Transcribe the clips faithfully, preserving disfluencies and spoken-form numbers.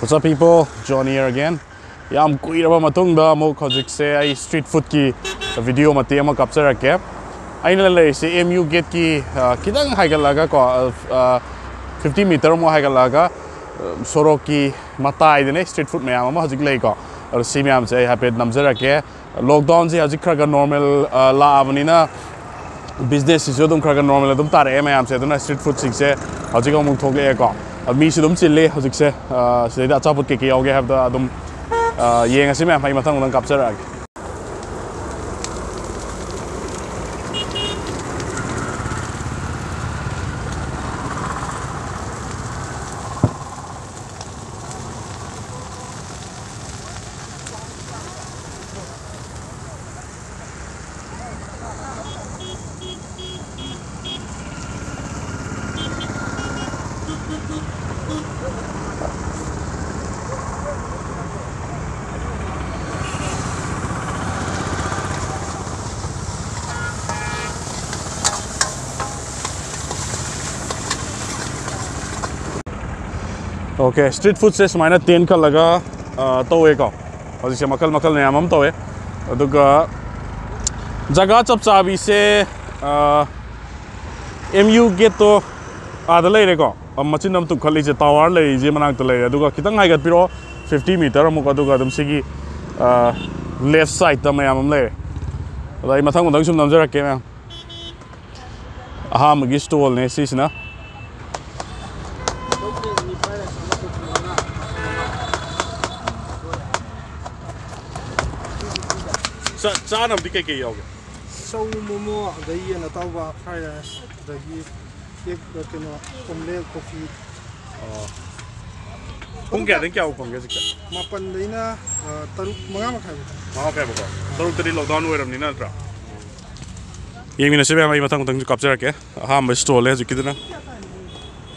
What's up, people? John here again. ꯌꯥꯝ ꯀꯨꯏꯔꯕ ꯃꯇꯨꯡꯗ ꯑꯃꯨꯛ ꯍꯧꯖꯤꯛꯁꯦ ꯑꯩ street foodꯀꯤ video ꯃꯇꯦꯛ ꯑꯃ ꯀꯥꯞꯆꯔꯛꯀꯦ꯫ ꯑꯩꯅ ꯂꯩꯔꯤꯁꯦ M U gateꯀꯤ, ꯑ, ꯈꯤꯇꯪ ꯍꯥꯏꯒꯠꯂꯒ ꯀꯣ, ꯑ, ꯑ, fifty meter ꯑꯃꯨꯛ ꯍꯥꯏꯒꯠꯂꯒ, ꯑ, ꯁꯣꯔꯣꯛꯀꯤ ꯃꯇꯥꯏꯗꯅꯦ street food ꯃꯌꯥꯝ ꯑꯃ ꯍꯧꯖꯤꯛ ꯂꯩꯀꯣ꯫ ꯑꯗꯣ ꯁꯤ ꯃꯌꯥꯝꯁꯦ ꯑꯩ ꯍꯥꯏꯐꯦꯠ ꯅꯝꯖꯔꯛꯀꯦ꯫ Lockdownꯁꯦ ꯍꯧꯖꯤꯛ ꯈꯔ ꯈꯔ normal, ꯑ, ꯂꯥꯛꯑꯕꯅꯤꯅ businessꯁꯤꯁꯨ ꯑꯗꯨꯝ ꯈꯔ ꯈꯔ normal ꯑꯗꯨꯝ ꯇꯥꯔꯛꯑꯦ ꯃꯌꯥꯝꯁꯦ꯫ ꯑꯗꯨꯅ street foodꯁꯤꯡꯁꯦ ꯍꯧꯖꯤꯛ ꯑꯃꯨꯛ ꯊꯣꯛꯂꯛꯑꯦꯀꯣ꯫ ꯑ, ꯃꯤꯁꯨ ꯑꯗꯨꯝ ꯆꯤꯜꯂꯤ ꯍꯧꯖꯤꯛꯁꯦ꯫ ꯑ, ꯁꯤꯗꯩꯗ ꯑꯆꯥꯄꯣꯠ ꯀꯩꯀꯩ ꯌꯥꯎꯒꯦ ꯍꯥꯏꯕꯗ ꯑꯗꯨꯝ, ꯑ, ꯌꯦꯡꯉꯁꯤ ꯃꯌꯥꯝ꯫ ꯑꯩ ꯃꯊꯪ ꯃꯊꯪ ꯀꯥꯞꯆꯔꯛꯑꯒꯦ꯫ Okay, street foodꯁꯦ ꯁꯨꯃꯥꯏꯅ tent ꯈꯜꯂꯒ, ꯑ, ꯇꯧꯋꯦꯀꯣ꯫ ꯍꯧꯖꯤꯛꯁꯦ ꯃꯈꯜ ꯃꯈꯜ ꯃꯌꯥꯝ ꯑꯃ ꯇꯧꯋꯦ꯫ ꯑꯗꯨꯒ ꯖꯒꯥ ꯆꯞ ꯆꯥꯕꯤꯁꯦ, ꯑ, M U gateꯇꯣ ꯑꯥꯗ ꯂꯩꯔꯦꯀꯣ꯫ ꯑ, ꯃꯆꯤꯟ ꯑꯃ ꯇꯨꯡꯈꯠꯂꯤꯁꯦ, tower ꯂꯩꯔꯤꯁꯦ ꯃꯅꯥꯛꯇ ꯂꯩꯔꯦ꯫ ꯑꯗꯨꯒ ꯈꯤꯇꯪ ꯍꯥꯏꯒꯠꯄꯤꯔꯛꯑꯣ, fifty meter ꯑꯃꯨꯛ, ꯑꯗꯨꯒ ꯑꯗꯨꯝ ꯁꯤꯒꯤ, ꯑ, left sideꯇ ꯃꯌꯥꯝ ꯑꯃ ꯂꯩꯔꯦ꯫ ꯑꯗꯣ ꯑꯩ ꯃꯊꯪ ꯃꯊꯪ ꯁꯨꯝ ꯅꯝꯖꯔꯛꯀꯦ ꯃꯌꯥꯝ꯫ ꯑꯍꯥꯟꯕꯒꯤ stallꯅꯦ ꯁꯤꯁꯤꯅ꯫ ꯆꯥ-, ꯆꯥꯅꯕꯗꯤ ꯀꯩꯀꯩ ꯌꯥꯎꯒꯦ? ꯆꯧ, ꯃꯣꯃꯣ, ꯑꯗꯩ ꯌꯦꯟ ꯑꯇꯥꯎꯕ, fried rice, ꯑꯗꯒꯤ cake, ꯀꯩꯅꯣ, omelette, coffee꯫ ꯑꯣ꯫ ꯄꯨꯡ ꯀꯌꯥꯗꯒꯤ ꯀꯌꯥꯐꯥꯎ ꯐꯝꯒꯦ ꯍꯧꯖꯤꯛꯁꯦ? ꯃꯥꯄꯟꯗꯩꯅ, ꯑ, ꯇꯔꯨꯛ, ꯃꯉꯥ ꯃꯈꯥꯏ ꯐꯥꯎ꯫ ꯃꯉꯥ ꯃꯈꯥꯏ ꯐꯥꯎꯀꯣ? ꯇꯔꯨꯛꯇꯗꯤ lockdown ꯑꯣꯏꯔꯕꯅꯤꯅ ꯅꯠꯇ꯭ꯔꯥ? ꯌꯦꯡꯃꯤꯟꯅꯁꯤ ꯃꯌꯥꯝ, ꯑꯩ ꯃꯊꯪ ꯃꯊꯪꯁꯨ ꯀꯥꯞꯆꯔꯛꯀꯦ꯫ ꯑꯍꯥꯟꯕ stallꯅꯦ ꯍꯧꯖꯤꯛꯀꯤꯗꯨꯅ꯫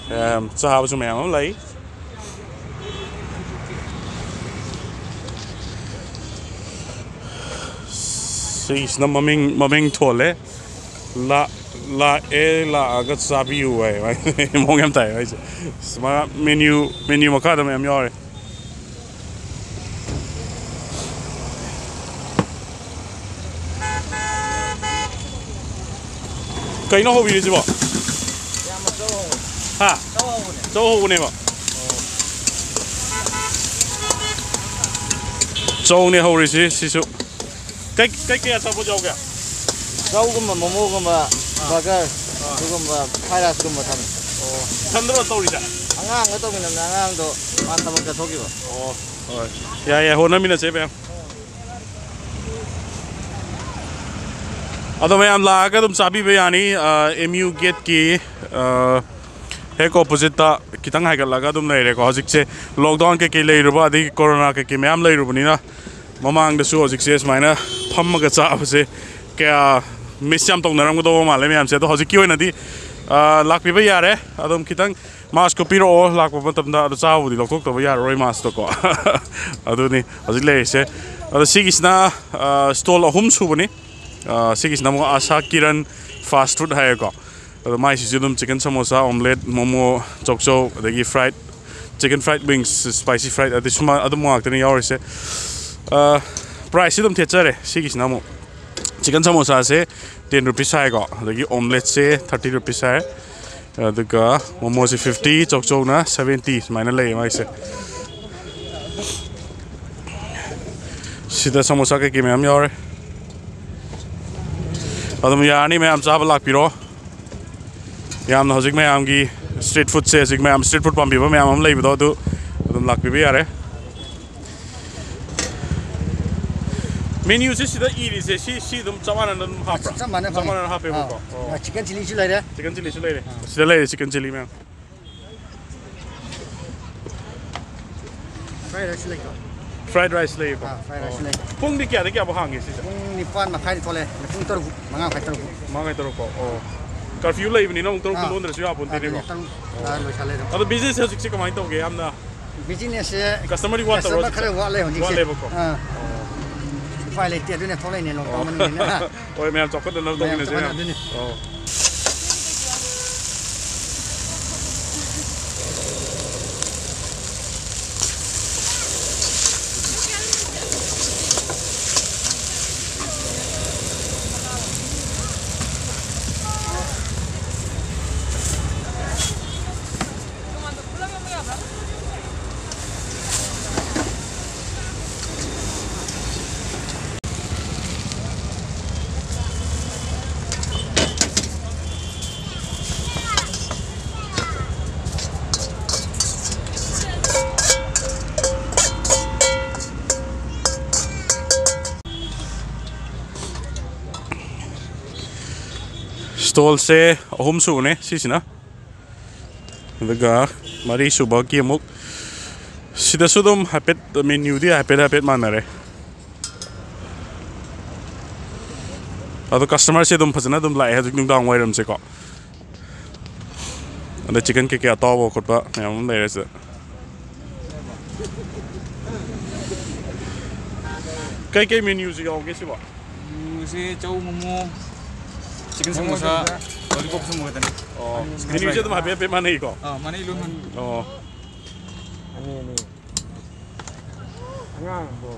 ꯌꯥꯝ ꯆꯥꯕꯁꯨ ꯃꯌꯥꯝ ꯑꯃ ꯂꯩ꯫ ꯁꯤꯁꯤꯅ ꯃꯃꯤꯡ, ꯃꯃꯤꯡ ꯊꯣꯜꯂꯦ꯫ ꯂꯥ-, ꯂꯥꯛꯑꯦ, ꯂꯥꯛꯑꯒ ꯆꯥꯕꯤꯌꯨ ꯍꯥꯏ꯫ ꯃꯑꯣꯡ ꯌꯥꯝ ꯇꯥꯏ ꯍꯥꯏꯁꯦ꯫ ꯃꯥ menu, menu ꯃꯈꯥꯗ ꯃꯌꯥꯝ ꯌꯥꯎꯔꯦ꯫ ꯀꯩꯅꯣ ꯍꯧꯕꯤꯔꯤꯁꯤꯕꯣ? ꯍꯥ? ꯆꯧ ꯍꯧꯕꯅꯦꯕ꯫ ꯆꯧꯅꯦ ꯍꯧꯔꯤꯁꯤ ꯁꯤꯁꯨ꯫ ꯀꯩ ꯀꯩ ꯀꯩ ꯑꯆꯥꯄꯣꯠ ꯌꯥꯎꯒꯦ? ꯆꯧꯒꯨꯝꯕ, ꯃꯣꯃꯣꯒꯨꯝꯕ, ꯕꯔꯒꯔ, ꯑꯗꯨꯒꯨꯝꯕ, ꯐ꯭ꯔꯥꯏ ꯔꯥꯏꯁꯀꯨꯝꯕ ꯊꯝꯃꯤ꯫ ꯏꯊꯟꯗꯔꯣ ꯇꯧꯔꯤꯁꯦ? ꯑꯉꯥꯡꯒ ꯇꯧꯃꯤꯟꯅꯕꯅꯦ, ꯑꯉꯥꯡꯗꯣ ꯃꯥ ꯊꯕꯛ ꯆꯠꯊꯣꯛꯈꯤꯕ꯫ ꯑꯣ, ꯍꯣꯏ꯫ ꯌꯥꯏ ꯌꯥꯏ, ꯍꯣꯠꯅꯃꯤꯟꯅꯁꯦ ꯃꯌꯥꯝ꯫ ꯑꯗꯣ ꯃꯌꯥꯝ ꯂꯥꯛꯑꯒ ꯑꯗꯨꯝ ꯆꯥꯕꯤꯕ ꯌꯥꯅꯤ꯫ ꯑꯦꯝ ꯌꯨ ꯒꯦꯠꯀꯤ ꯍꯦꯛ ꯑꯣꯄꯣꯖꯤꯠꯇ ꯈꯤꯇꯪ ꯍꯥꯏꯒꯠꯂꯒ ꯑꯗꯨꯝ ꯂꯩꯔꯦꯀꯣ꯫ ꯍꯧꯖꯤꯛꯁꯦ ꯂꯣꯛꯗꯥꯎꯟ ꯀꯩꯀꯩ ꯂꯩꯔꯨꯕ, ꯑꯗꯒꯤ ꯀꯣꯔꯣꯅꯥ ꯀꯩꯀꯩ ꯃꯌꯥꯝ ꯂꯩꯔꯨꯕꯅꯤꯅ, ꯃꯃꯥꯡꯗꯁꯨ ꯍꯧꯖꯤꯛꯁꯦ ꯁꯨꯃꯥꯏꯅ ꯐꯝꯃꯒ ꯆꯥꯕꯁꯦ ꯀꯌꯥ ꯃꯤꯁ ꯌꯥꯝ ꯇꯧꯅꯔꯝꯒꯗꯧꯕ ꯃꯥꯜꯂꯦ ꯃꯌꯥꯝꯁꯦ꯫ ꯑꯗꯣ ꯍꯧꯖꯤꯛꯀꯤ ꯑꯣꯏꯅꯗꯤ, ꯑ, ꯂꯥꯛꯄꯤꯕ ꯌꯥꯔꯦ꯫ ꯑꯗꯨꯝ ꯈꯤꯇꯪ ꯃꯥꯁꯛ ꯎꯞꯄꯤꯔꯛꯑꯣ, ꯂꯥꯛꯄ ꯃꯇꯝꯗ꯫ ꯑꯗꯣ ꯆꯥꯕꯕꯨꯗꯤ ꯂꯧꯊꯣꯛꯇꯕ ꯌꯥꯔꯔꯣꯏ ꯃꯥꯁꯛꯇꯣꯀꯣ꯫ ꯑꯗꯨꯅꯤ ꯍꯧꯖꯤꯛ ꯂꯩꯔꯤꯁꯦ꯫ ꯑꯗꯣ ꯁꯤꯒꯤꯁꯤꯅ, ꯑ, ꯁ꯭ꯇꯣꯜ ꯑꯍꯨꯝ ꯁꯨꯕꯅꯤ꯫ ꯑ, ꯁꯤꯒꯤꯁꯤꯅ ꯑꯃꯨꯛ ꯑꯁꯥ ꯀꯤꯔꯟ ꯐꯥꯁ ꯐꯨꯗ ꯍꯥꯏꯌꯦꯀꯣ꯫ ꯑꯗꯣ ꯃꯥꯏꯁꯤꯁꯨ ꯑꯗꯨꯝ ꯆꯤꯀꯟ ꯁꯃꯣꯁꯥ, ꯑꯣꯝꯂꯦꯠ, ꯃꯣꯃꯣ, ꯆꯧꯆꯧ, ꯑꯗꯒꯤ fried, chicken fried wings, spicy fried, ꯑꯗꯩ ꯁꯨꯃꯥꯏ ꯑꯗꯨꯝ ꯉꯥꯛꯇꯅꯤ ꯌꯥꯎꯔꯤꯁꯦ꯫ ꯑ, ꯄ꯭ꯔꯥꯏꯁꯁꯤ ꯑꯗꯨꯝ ꯊꯦꯠꯆꯔꯦ꯫ ꯁꯤꯒꯤꯁꯤꯅ ꯑꯃꯨꯛ ꯆꯤꯀꯟ ꯁꯃꯣꯁꯥꯁꯦ ꯇꯦꯟ ꯔꯨꯄꯤꯁ ꯍꯥꯏꯀꯣ, ꯑꯗꯒꯤ ꯑꯣꯝꯂꯦꯠꯁꯦ ꯊꯥꯔꯇꯤ ꯔꯨꯄꯤꯁ ꯍꯥꯏ, ꯑꯗꯨꯒ ꯃꯣꯃꯣꯁꯦ ꯐꯤꯐꯇꯤ, ꯆꯧꯆꯧꯅ ꯁꯚꯦꯟꯇꯤ ꯁꯨꯃꯥꯏꯅ ꯂꯩꯌꯦ ꯃꯥꯏꯁꯦ꯫ ꯁꯤꯗ ꯁꯃꯣꯁꯥ ꯀꯩꯀꯩ ꯃꯌꯥꯝ ꯌꯥꯎꯔꯦ꯫ ꯑꯗꯨꯝ ꯌꯥꯔꯅꯤ ꯃꯌꯥꯝ ꯆꯥꯕ ꯂꯥꯛꯄꯤꯔꯣ꯫ ꯌꯥꯝꯅ ꯍꯧꯖꯤꯛ ꯃꯌꯥꯝꯒꯤ ꯁ꯭ꯇ꯭ꯔꯤꯠ ꯐꯨꯗꯁꯦ, ꯍꯧꯖꯤꯛ ꯃꯌꯥꯝ ꯁ꯭ꯇ꯭ꯔꯤꯠ ꯐꯨꯗ ꯄꯥꯝꯕꯤꯕ ꯃꯌꯥꯝ ꯑꯃ ꯂꯩꯕꯗꯣ, ꯑꯗꯨ ꯑꯗꯨꯝ ꯂꯥꯛꯄꯤꯕ ꯌꯥꯔꯦ꯫ ꯃꯦꯅ꯭ꯌꯨꯁꯦ ꯁꯤꯗ ꯏꯔꯤꯁꯦ, ꯁꯤ, ꯁꯤ ꯑꯗꯨꯝ ꯆꯞ ꯃꯥꯟꯅꯅ ꯑꯗꯨꯝ ꯍꯥꯞꯄ꯭ꯔꯥ? ꯆꯞ ꯃꯥꯟꯅ ꯆꯞ ꯐꯪꯉꯦ꯫ ꯃꯥꯟꯅꯅ ꯍꯥꯞꯄꯦꯕꯀꯣ꯫ ꯑꯥ꯫ ꯑꯣ꯫ ꯑꯥ, ꯆꯤꯀꯟ ꯆꯤꯂꯤꯁꯨ ꯂꯩꯔꯦ꯫ ꯆꯤꯀꯟ ꯆꯤꯂꯤꯁꯨ ꯂꯩꯔꯦ꯫ ꯑꯥ꯫ ꯁꯤꯗ ꯂꯩꯔꯦ ꯆꯤꯀꯟ ꯆꯤꯂꯤ ꯃꯌꯥꯝ꯫ ꯐ꯭ꯔꯥꯏ ꯔꯥꯏꯁ ꯂꯩꯀꯣ? ꯐ꯭ꯔꯥꯏ ꯔꯥꯏꯁ ꯂꯩꯌꯦꯀꯣ? ꯑꯥ, ꯐ꯭ꯔꯥꯏ ꯔꯥꯏꯁ ꯑꯣ꯫ ꯂꯩ꯫ ꯄꯨꯡꯗꯤ ꯀꯌꯥꯗꯒꯤ ꯀꯌꯥꯐꯥꯎ ꯍꯥꯡꯒꯦ ꯁꯤꯁꯦ? ꯄꯨꯡ ꯅꯤꯄꯥꯟ ꯃꯈꯥꯏꯗ ꯊꯣꯛꯂꯛꯑꯦ꯫ ꯄꯨꯡ ꯇꯔꯨꯛ, ꯃꯉꯥ ꯃꯈꯥꯏ, ꯇꯔꯨꯛ꯫ ꯃꯉꯥ ꯃꯈꯥꯏ, ꯇꯔꯨꯛ ꯐꯥꯎ꯫ ꯑꯣ꯫ ꯀꯔꯐ꯭ꯌꯨ ꯂꯩꯕꯅꯤꯅ ꯑꯃꯨꯛ ꯇꯔꯨꯛꯇ ꯑꯥ꯫ ꯂꯣꯟꯗ꯭ꯔꯁꯨ ꯌꯥꯄꯣꯟꯇꯦꯅꯦꯀꯣ? ꯑꯗꯨꯅꯦ, ꯇꯔꯨꯛ ꯑꯣ꯫ ꯇꯥꯔ ꯂꯣꯏꯁꯜꯂꯦ ꯑꯗꯨꯝ꯫ ꯑꯗꯣ ꯕꯤꯖꯤꯅꯦꯁꯁꯦ ꯍꯧꯖꯤꯛꯁꯦ ꯀꯃꯥꯏꯅ ꯇꯧꯒꯦ? ꯌꯥꯝꯅ ꯕꯤꯖꯤꯅꯦꯁꯁꯦ ꯀꯁꯇꯃꯔꯗꯤ ꯋꯥꯠꯇꯕ꯭ꯔꯣ ꯀꯁꯇꯃꯔ ꯍꯧꯖꯤꯛꯁꯦ? ꯈꯔ ꯋꯥꯠꯂꯦ ꯍꯧꯖꯤꯛꯁꯦ꯫ ꯋꯥꯠꯂꯦꯕꯀꯣ? ꯑꯥ꯫ ꯑꯣ꯫ ꯎꯄꯥꯏ ꯂꯩꯇꯦ, ꯑꯗꯨꯅ ꯊꯣꯛꯂꯛꯏꯅꯦ, ꯂꯣꯛꯗꯥꯎꯟ ꯑꯣ꯫ ꯃꯅꯨꯡꯅꯤꯅ꯫ ꯍꯣꯏ, ꯃꯌꯥꯝ ꯆꯥꯎꯈꯠꯅꯅꯕ ꯃꯌꯥꯝ ꯇꯧꯃꯤꯟꯅꯁꯦ ꯃꯌꯥꯝ꯫ ꯆꯥꯎꯈꯠꯅꯕ ꯑꯗꯨꯅꯤ꯫ ꯑꯣ꯫ Stallꯁꯦ ꯑꯍꯨꯝ ꯁꯨꯕꯅꯦ ꯁꯤꯁꯤꯅ, ꯑꯗꯨꯒ ꯃꯔꯤ ꯁꯨꯕꯒꯤ ꯑꯃꯨꯛ ꯁꯤꯗꯁꯨ ꯑꯗꯨꯝ ꯍꯥꯏꯐꯦꯠ menuꯗꯤ ꯍꯥꯏꯐꯦꯠ ꯍꯥꯏꯐꯦꯠ ꯃꯥꯟꯅꯔꯦ꯫ ꯑꯗꯣ customerꯁꯦ ꯑꯗꯨꯝ ꯐꯖꯅ ꯑꯗꯨꯝ ꯂꯥꯛꯑꯦ ꯍꯧꯖꯤꯛ ꯅꯨꯡꯗꯥꯡ ꯋꯥꯏꯔꯝꯁꯦꯀꯣ꯫ ꯑꯗ chicken ꯀꯩꯀꯩ ꯑꯇꯥꯎꯕ ꯈꯣꯠꯄ ꯃꯌꯥꯝ ꯑꯃ ꯂꯩꯔꯦ ꯁꯤꯗ꯫ ꯀꯩꯀꯩ menuꯁꯤ ꯌꯥꯎꯒꯦ ꯁꯤꯕꯣ? Menuꯁꯤ ꯆꯧ, ꯃꯣꯃꯣ, chicken ꯁꯃꯣꯁꯥ, ꯂꯣꯂꯤꯄꯣꯞ ꯁꯨꯝꯕ ꯈꯛꯇꯅꯤ꯫ ꯑꯣ, menuꯁꯦ ꯑꯗꯨꯝ ꯍꯥꯏꯐꯦꯠ ꯍꯥꯏꯐꯦꯠ ꯃꯥꯟꯅꯩꯀꯣ? ꯑꯥ, ꯃꯥꯟꯅꯩ, ꯂꯣꯏ ꯃꯥꯟꯅꯩ꯫ ꯑꯣ꯫ ꯑꯅꯤ, ꯑꯅꯤ꯫ ꯑꯉꯥꯡ ꯕꯣ꯫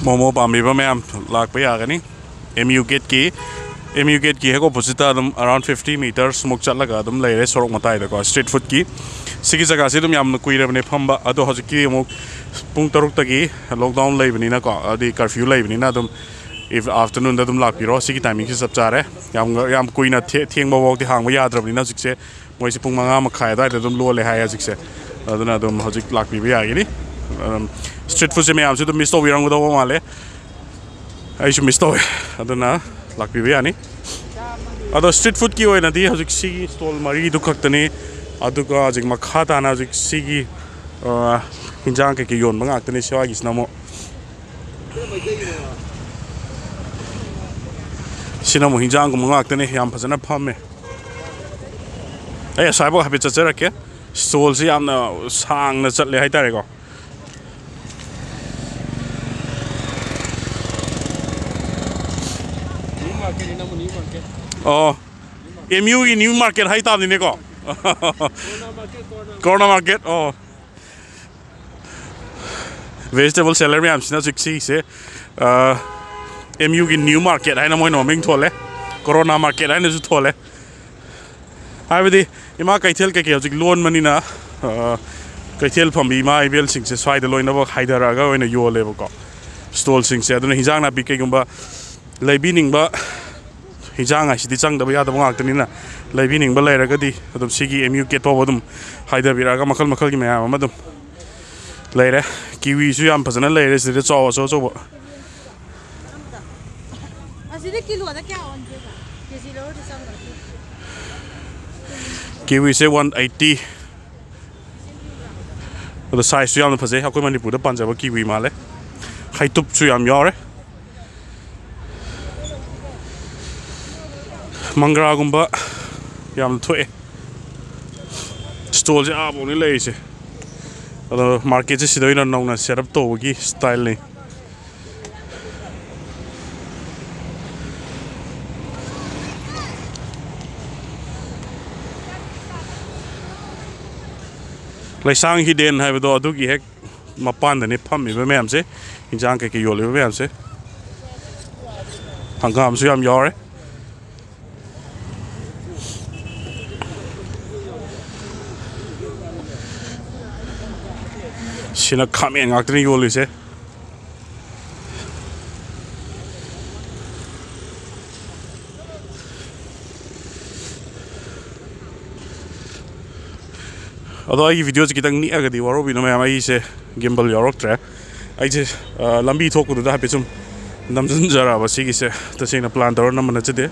ꯃꯣꯃꯣ ꯄꯥꯝꯕꯤꯕ ꯃꯌꯥꯝ ꯂꯥꯛꯄ ꯌꯥꯒꯅꯤ꯫ ꯑꯦꯝ ꯌꯨ ꯒꯦꯠꯀꯤ, ꯑꯦꯝ ꯌꯨ ꯒꯦꯠꯀꯤ ꯍꯦꯛ oppositeꯇ ꯑꯗꯨꯝ around fifty metres ꯃꯨꯛ ꯆꯠꯂꯒ ꯑꯗꯨꯝ ꯂꯩꯔꯦ ꯁꯣꯔꯣꯛ ꯃꯇꯥꯏꯗꯀꯣ, street foodꯀꯤ꯫ ꯁꯤꯒꯤ ꯖꯒꯥꯁꯤ ꯑꯗꯨꯝ ꯌꯥꯝꯅ ꯀꯨꯏꯔꯕꯅꯦ ꯐꯝꯕ, ꯑꯗꯣ ꯍꯧꯖꯤꯛꯀꯤ ꯑꯃꯨꯛ ꯄꯨꯡ ꯇꯔꯨꯛꯇꯒꯤ lockdown ꯂꯩꯕꯅꯤꯅꯀꯣ, ꯍꯥꯏꯗꯤ curfew ꯂꯩꯕꯅꯤꯅ ꯑꯗꯨꯝ if-, afternoonꯗ ꯑꯗꯨꯝ ꯂꯥꯛꯄꯤꯔꯣ꯫ ꯁꯤꯒꯤ timingꯁꯤ ꯆꯞ ꯆꯥꯔꯦ꯫ ꯌꯥꯝ, ꯌꯥꯝ ꯀꯨꯏꯅ ꯊꯦ-, ꯊꯦꯡꯕ ꯐꯥꯎꯗꯤ ꯍꯥꯡꯕ ꯌꯥꯗ꯭ꯔꯕꯅꯤꯅ ꯍꯧꯖꯤꯛꯁꯦ ꯃꯣꯏꯁꯦ ꯄꯨꯡ ꯃꯉꯥ ꯃꯈꯥꯏ ꯑꯗꯨꯋꯥꯏꯗ ꯑꯗꯨꯝ ꯂꯣꯜꯂꯦ ꯍꯥꯏ ꯍꯧꯖꯤꯛꯁꯦ꯫ ꯑꯗꯨꯅ ꯑꯗꯨꯝ ꯍꯧꯖꯤꯛ ꯂꯥꯛꯄꯤꯕ ꯌꯥꯒꯅꯤ꯫ ꯑꯗꯨꯝ street foodꯁꯦ ꯃꯌꯥꯝꯁꯨ ꯑꯗꯨꯝ miss ꯇꯧꯕꯤꯔꯝꯒꯗꯧꯕ ꯃꯥꯜꯂꯦ꯫ ꯑꯩꯁꯨ miss ꯇꯧꯋꯦ꯫ ꯑꯗꯨꯅ ꯂꯥꯛꯄꯤꯕ ꯌꯥꯅꯤ꯫ ꯑꯗꯣ street foodꯀꯤ ꯑꯣꯏꯅꯗꯤ ꯍꯧꯖꯤꯛ ꯁꯤꯒꯤ stall ꯃꯔꯤꯗꯨ ꯈꯛꯇꯅꯤ꯫ ꯑꯗꯨꯒ ꯍꯧꯖꯤꯛ ꯃꯈꯥ ꯇꯥꯅ ꯍꯧꯖꯤꯛ ꯁꯤꯒꯤ, ꯑ, ꯍꯤꯟꯖꯥꯡ ꯀꯩꯀꯩ ꯌꯣꯟꯕ ꯉꯥꯛꯇꯅꯤ꯫ ꯁ꯭ꯋꯥꯏꯒꯤꯁꯤꯅ ꯑꯃꯨꯛ, ꯁꯤꯅ ꯑꯃꯨꯛ ꯍꯤꯟꯖꯥꯡꯒꯨꯝꯕ ꯉꯥꯛꯇꯅꯤ꯫ ꯌꯥꯝ ꯐꯖꯅ ꯐꯝꯃꯦ꯫ ꯑꯩ ꯑꯁ꯭ꯋꯥꯏꯐꯥꯎ ꯍꯥꯏꯐꯦꯠ ꯆꯠꯆꯔꯛꯀꯦ꯫ Stallꯁꯤ ꯌꯥꯝꯅ ꯁꯥꯡꯅ ꯆꯠꯂꯦ ꯍꯥꯏꯇꯥꯔꯦꯀꯣ꯫ ꯑꯣ, ꯑꯦꯝ ꯌꯨꯒꯤ new market ꯍꯥꯏꯇꯥꯕꯅꯤꯅꯦꯀꯣ꯫ Corner market, ꯑꯣ꯫ Vegetable seller ꯃꯌꯥꯝꯁꯤꯅ ꯍꯧꯖꯤꯛ ꯁꯤꯒꯤꯁꯦ, ꯑ, ꯑꯦꯝ ꯌꯨꯒꯤ new market ꯍꯥꯏꯅ ꯃꯣꯏꯅ ꯃꯃꯤꯡ ꯊꯣꯜꯂꯦ, corona market ꯍꯥꯏꯅꯁꯨ ꯊꯣꯜꯂꯦ꯫ ꯍꯥꯏꯕꯗꯤ ꯏꯃꯥ ꯀꯩꯊꯦꯜ ꯀꯩꯀꯩ ꯍꯧꯖꯤꯛ ꯂꯣꯟꯕꯅꯤꯅ, ꯑ, ꯀꯩꯊꯦꯜ ꯐꯝꯕꯤ ꯏꯃꯥ ꯏꯕꯦꯜꯁꯤꯡꯁꯦ ꯁ꯭ꯋꯥꯏꯗ ꯂꯣꯏꯅꯃꯛ ꯍꯥꯏꯊꯔꯛꯑꯒ ꯑꯣꯏꯅ ꯌꯣꯜꯂꯦꯕꯀꯣ, stallꯁꯤꯡꯁꯦ꯫ ꯑꯗꯨꯅ ꯍꯤꯟꯖꯥꯡ ꯅꯥꯄꯤ ꯀꯩꯒꯨꯝꯕ ꯂꯩꯕꯤꯅꯤꯡꯕ ꯍꯤꯟꯖꯥꯡ ꯍꯥꯏꯁꯤꯗꯤ ꯆꯪꯗꯕ ꯌꯥꯗꯕ ꯉꯥꯛꯇꯅꯤꯅ, ꯂꯩꯕꯤꯅꯤꯡꯕ ꯂꯩꯔꯒꯗꯤ ꯑꯗꯨꯝ ꯁꯤꯒꯤ ꯑꯦꯝ ꯌꯨ ꯒꯦꯠ ꯐꯥꯎꯕ ꯑꯗꯨꯝ ꯍꯥꯏꯊꯕꯤꯔꯛꯑꯒ ꯃꯈꯜ ꯃꯈꯜꯒꯤ ꯃꯌꯥꯝ ꯑꯃ ꯑꯗꯨꯝ ꯂꯩꯔꯦ꯫ ꯀꯤꯋꯤꯁꯨ ꯌꯥꯝ ꯐꯖꯅ ꯂꯩꯔꯦ ꯁꯤꯗ, ꯆꯥꯎ ꯑꯆꯧ ꯑꯆꯧꯕ꯫ ꯑꯁꯤꯗꯤ ꯀꯤꯂꯣꯗ ꯀꯌꯥ ꯑꯣꯟꯒꯦꯕ? ꯀꯦꯖꯤ ꯂꯧꯔꯗꯤ ꯆꯥꯝꯃ꯫ ꯀꯤꯋꯤꯁꯦ ꯋꯥꯟ ꯑꯩꯠꯇꯤ꯫ ꯑꯗꯣ ꯁꯥꯏꯖꯁꯨ ꯌꯥꯝꯅ ꯐꯖꯩ, ꯑꯩꯈꯣꯏ ꯃꯅꯤꯄꯨꯔꯗ ꯄꯥꯟꯖꯕ ꯀꯤꯋꯤ ꯃꯥꯜꯂꯦ꯫ ꯍꯩꯇꯨꯞꯁꯨ ꯌꯥꯝ ꯌꯥꯎꯔꯦ꯫ ꯃꯪꯒ꯭ꯔꯥꯒꯨꯝꯕ ꯌꯥꯝꯅ ꯊꯣꯛꯑꯦ꯫ ꯁ꯭ꯇꯣꯜꯁꯦ ꯑꯥꯐꯥꯎꯅꯤ ꯂꯩꯔꯤꯁꯦ꯫ ꯑꯗꯣ ꯃꯥꯔꯀꯦꯠꯁꯦ ꯁꯤꯗ ꯑꯣꯏꯅ ꯅꯧꯅ ꯁꯦꯠ ꯑꯞ ꯇꯧꯕꯒꯤ ꯁ꯭ꯇꯥꯏꯜꯅꯤ꯫ ꯂꯩꯁꯥꯡ ꯍꯤꯗꯦꯟ ꯍꯥꯏꯕꯗꯣ ꯑꯗꯨꯒꯤ ꯍꯦꯛ ꯃꯄꯥꯟꯗꯅꯦ ꯐꯝꯃꯤꯕ ꯃꯌꯥꯝꯁꯦ, ꯏꯟꯖꯥꯡ ꯀꯩꯀꯩ ꯌꯣꯜꯂꯤꯕ ꯃꯌꯥꯝꯁꯦ꯫ ꯍꯪꯒꯥꯝꯁꯨ ꯌꯥꯝ ꯌꯥꯎꯔꯦ꯫ ꯁꯤꯅ ꯈꯥꯃꯦꯟ ꯉꯥꯛꯇꯅꯤ ꯌꯣꯜꯂꯤꯁꯦ꯫ ꯑꯗꯣ ꯑꯩꯒꯤ ꯚꯤꯗꯤꯑꯣꯁꯦ ꯈꯤꯇꯪ ꯅꯤꯛꯑꯒꯗꯤ ꯋꯥꯔꯧꯕꯤꯅꯨ ꯃꯌꯥꯝ, ꯑꯩꯁꯦ ꯒꯤꯝꯕꯜ ꯌꯥꯎꯔꯛꯇ꯭ꯔꯦ꯫ ꯑꯩꯁꯦ, ꯑ, ꯂꯝꯕꯤ ꯊꯣꯛꯄꯗꯨꯗ ꯍꯥꯏꯐꯦꯠ ꯁꯨꯝ ꯅꯝꯁꯤꯟꯖꯔꯛꯑꯕ ꯁꯤꯒꯤꯁꯦ꯫ ꯇꯁꯦꯡꯅ ꯄ꯭ꯂꯥꯟ ꯇꯧꯔ ꯅꯝꯕ ꯅꯠꯆꯗꯦ꯫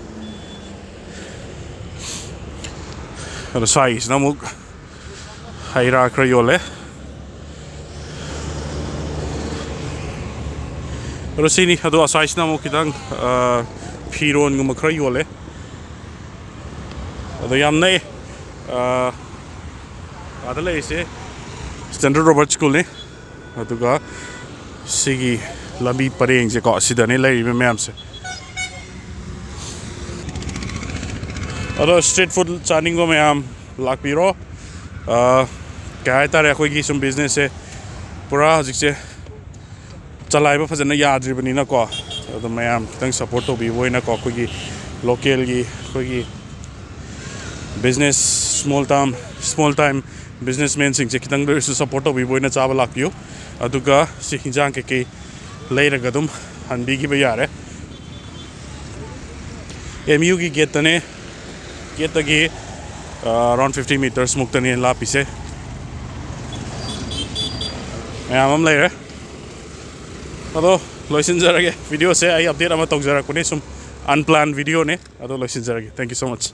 ꯑꯗꯣ ꯁ꯭ꯋꯥꯏꯒꯤꯁꯤꯅ ꯑꯃꯨꯛ ꯍꯩ ꯔꯥ ꯈꯔ ꯌꯣꯜꯂꯦ꯫ ꯑꯗꯣ ꯁꯤꯅꯤ꯫ ꯑꯗꯣ ꯑꯁ꯭ꯋꯥꯏꯁꯤꯅ ꯑꯃꯨꯛ ꯈꯤꯇꯪ, ꯑ, ꯐꯤꯔꯣꯟꯒꯨꯝꯕ ꯈꯔ ꯌꯣꯜꯂꯦ꯫ ꯑꯗꯣ ꯌꯥꯝ ꯅꯛꯑꯦ꯫ ꯑ, ꯑꯥꯗ ꯂꯩꯔꯤꯁꯦ ꯁ꯭ꯇꯦꯟꯗꯔꯠ ꯔꯣꯕꯔꯠ ꯁ꯭ꯀꯨꯜꯅꯤ꯫ ꯑꯗꯨꯒ ꯁꯤꯒꯤ ꯂꯝꯕꯤ ꯄꯔꯦꯡꯁꯦꯀꯣ, ꯑꯁꯤꯗꯅꯦ ꯂꯩꯔꯤꯕ ꯃꯌꯥꯝꯁꯦ꯫ ꯑꯗꯣ ꯁ꯭ꯇ꯭ꯔꯤꯠ ꯐꯨꯗ ꯆꯥꯅꯤꯡꯕ ꯃꯌꯥꯝ ꯂꯥꯛꯄꯤꯔꯣ꯫ ꯑ, ꯀꯩ ꯍꯥꯏꯇꯥꯔꯦ, ꯑꯩꯈꯣꯏꯒꯤ ꯁꯨꯝ ꯕꯤꯖꯤꯅꯦꯁꯁꯦ ꯄꯨꯔꯥ ꯍꯧꯖꯤꯛꯁꯦ ꯆꯂꯥꯏꯕ ꯐꯖꯅ ꯌꯥꯗ꯭ꯔꯤꯕꯅꯤꯅꯀꯣ, ꯑꯗꯣ ꯃꯌꯥꯝ ꯈꯤꯇꯪ ꯁꯞꯄꯣꯔꯠ ꯇꯧꯕꯤꯕ ꯑꯣꯏꯅꯀꯣ, ꯑꯩꯈꯣꯏꯒꯤ ꯂꯣꯀꯦꯜꯒꯤ, ꯑꯩꯈꯣꯏꯒꯤ ꯕꯤꯖꯤꯅꯦꯁ, ꯁ꯭ꯃꯣꯜ ꯇꯥꯝ, ꯁ꯭ꯃꯣꯜ ꯇꯥꯏꯝ ꯕꯤꯖꯤꯅꯦꯁꯃꯦꯟꯁꯤꯡꯁꯦ ꯈꯤꯇꯪꯗ ꯑꯣꯏꯔꯁꯨ ꯁꯞꯄꯣꯔꯠ ꯇꯧꯕꯤꯕ ꯑꯣꯏꯅ ꯆꯥꯕ ꯂꯥꯛꯄꯤꯌꯨ꯫ ꯑꯗꯨꯒ ꯁꯤ ꯍꯤꯟꯖꯥꯡ ꯀꯩꯀꯩ ꯂꯩꯔꯒ ꯑꯗꯨꯝ ꯍꯟꯕꯤꯈꯤꯕ ꯌꯥꯔꯦ꯫ ꯑꯦꯝ ꯌꯨꯒꯤ ꯒꯦꯠꯇꯅꯦ꯫ ꯒꯦꯠꯇꯒꯤ ꯑꯔꯥꯎꯟ ꯐꯤꯐꯇꯤ ꯃꯤꯇꯔꯁ ꯃꯨꯛꯇꯅꯦ ꯂꯥꯞꯄꯤꯁꯦ꯫ ꯃꯌꯥꯝ ꯑꯃ ꯂꯩꯔꯦ꯫ ꯑꯗꯣ ꯂꯣꯏꯁꯤꯟꯖꯔꯒꯦ ꯚꯤꯗꯤꯑꯣꯁꯦ꯫ ꯑꯩ ꯑꯞꯗꯦꯠ ꯑꯃ ꯇꯧꯖꯔꯛꯄꯅꯦ, ꯁꯨꯝ ꯑꯟꯄ꯭ꯂꯥꯟ ꯚꯤꯗꯤꯑꯣꯅꯦ꯫ ꯑꯗꯣ ꯂꯣꯏꯁꯤꯟꯖꯔꯒꯦ꯫ Thank you so much꯫